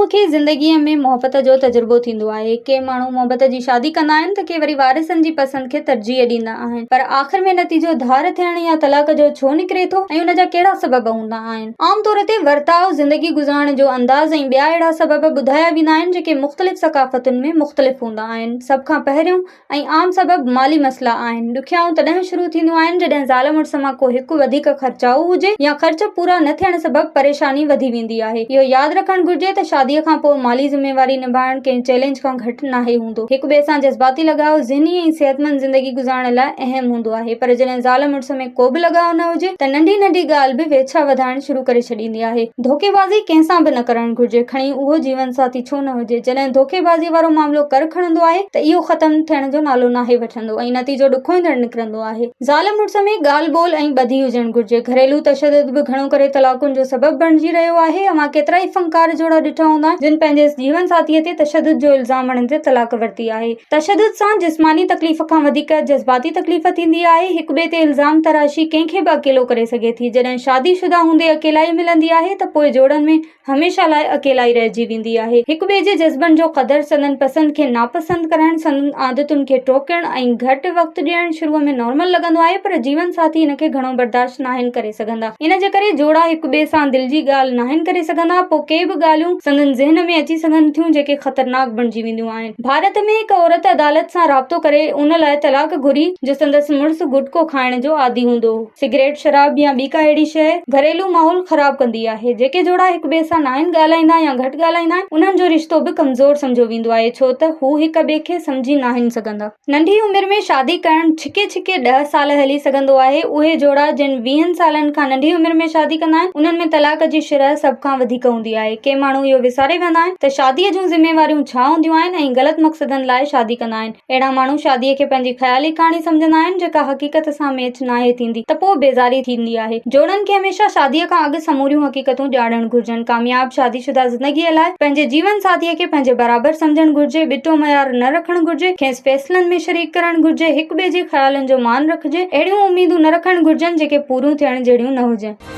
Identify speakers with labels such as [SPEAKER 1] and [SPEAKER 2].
[SPEAKER 1] ماڻهوء کي زندگيء ۾ محبت جو تجربو ٿيندو آهي. ڪي ماڻهو محبت جي شادي ڪندا آهن ته ڪي وري وارثن جي پسند کي ترجيح ڏيندا آهن. پر آخر ۾ نتيجو ڌار ٿيڻ يا طلاق جو ڇو نڪري ٿو ۽ ان جا ڪهڙا سبب هوندا آهن؟ عام طور تي ورتاء، زندگي گذارڻ جو انداز ۽ ٻيا اهڙا سبب ٻڌايا ويندا آهن جيڪي مختلف ثقافتن ۾ مختلف هوندا آهن. سڀ کان پهريون ۽ عام سبب مالي مسئلا آهن. ڏکيائون تڏهن شروع ٿينديون آهن جڏهن زال مڙس مان ڪو هڪ وڌيڪ خرچائو هجي يا خرچ پورا نه ٿيڻ سبب پريشاني وڌي ويندي آهي. اهو ياد رکڻ گهرجي ته شاديء کان پوء مالي ذميواري نڀائڻ ڪنهن چئلينج کان گهٽ ناهي هوندو. هڪ ٻئي سان جذباتي لڳاء ذهني ۽ صحتمند زندگي گذارڻ لاء اهم هوندو آهي پر جڏهن زال مڙس ۾ ڪو به لڳاء نه هجي ته ننڍي ننڍي ڳالهه به ويڇا وڌائڻ شروع ڪري ڇڏيندي آهي. ڌوڪيبازي ڪنهن سان به نه ڪرڻ گهرجي کڻي اهو جيون ساٿي ڇو نه هجي. جڏهن ڌوڪيبازي وارو معاملو ڪر کڻندو آهي ته اهو ختم ٿيڻ جو نالو ناهي وٺندو ۽ نتيجو ڏکوئيندڙ نڪرندو آهي. زال مڙس ۾ ڳالهه ٻولهه ۽ ٻڌي هجڻ گهرجي. گهريلو تشدد به گهڻو ڪري طلاقن جو سبب بڻجي رهيو آهي. اوهان ڪيترائي فنڪار جوڙا ڏٺا هوندا جن پنهنجي جيون ساٿيء تي تشدد جو الزام هڻندي طلاق ورتي آهي. تشدد سان جسماني تڪليف کان وڌيڪ جذباتي تڪليف ٿيندي آهي. هڪ ٻئي تي الزام تراشي ڪنهن کي به اڪيلو ڪري سگهي ٿي. جڏهن شادي شده هوندي اڪيلائي ملندي آهي ته پوء جوڙن ۾ هميشه لاء اڪيلائي رهجي ويندي آهي. هڪ ٻئي جي جذبن جو قدر، سندن پسند کي ناپسند ڪرڻ، سندن عادتن کي ٽوڪڻ ۽ گهٽ وقت ڏيڻ شروع ۾ نارمل لڳندو آهي پر جيون ساٿي ان کي گهڻو برداشت ناهن ڪري سگهندا. ان جي ڪري جوڙا هڪ ٻئي سان دل جي ڳالهه ناهن ڪري سگهندا پوء ڪي به ڳالهيون سندن ذهن ۾ اچي سگهن ٿيون جيڪي خطرناڪ بڻجي وينديون آهن. ڀارت ۾ هڪ عورت عدالت سان رابطو ڪري ان لاء طلاق گهري جو سندس مڙس گٽڪو کائڻ جو عادي هوندو هو. سگريٽ، شراب يا ٻي ڪا اهڙي شيء گهريلو ماحول خراب ڪندي آهي. جيڪي جوڙا هڪ ٻئي سان ناهن ڳالهائيندا يا گهٽ ڳالهائيندا آهن، انهن جو رشتو به ڪمزور سمجهيو ويندو آهي، ڇو ته هو هڪ ٻئي کي سمجهي ناهن سگهندا. ننڍي عمر ۾ شادي ڪرڻ ڇڪي ڇڪي ڏهه سال هلي سگهندو آهي. اهي جوڙا جن ويهن سالن کان ننڍي عمر ۾ شادي ڪندا آهن، انهن ۾ طلاق جي شرح سڀ کان وڌيڪ هوندي آهي. ڪي ماڻهو اهو وساري ويهندا آهن ته شاديء جون ذميواريون ڇا هونديون آهن ۽ غلط مقصدن لاء شادي ڪندا آهن. اهڙا ماڻهو شاديء کي پنهنجي خيالي ڪهاڻي سمجهندا آهن، جيڪا حقيقت سان ميچ ناهي ٿيندي ته پوء بيزاري ٿيندي آهي. جوڙن کي هميشه شاديء کان اڳ سموريون حقيقتون ڄاڻڻ گهرجن. ڪامياب شادي شده زندگيء لاء پنهنجي جيون ساٿيء کي پنهنجي برابر سمجهڻ گهرجي، ٻٽو معيار نه رکڻ گهرجي، کيس فيصلن ۾ شريڪ ڪرڻ گهرجي، هڪ ٻئي جي خيالن جو مان رکجي، اهڙيون اميدون نه رکڻ گهرجن جيڪي پوريون ٿيڻ جهڙيون نه هجن.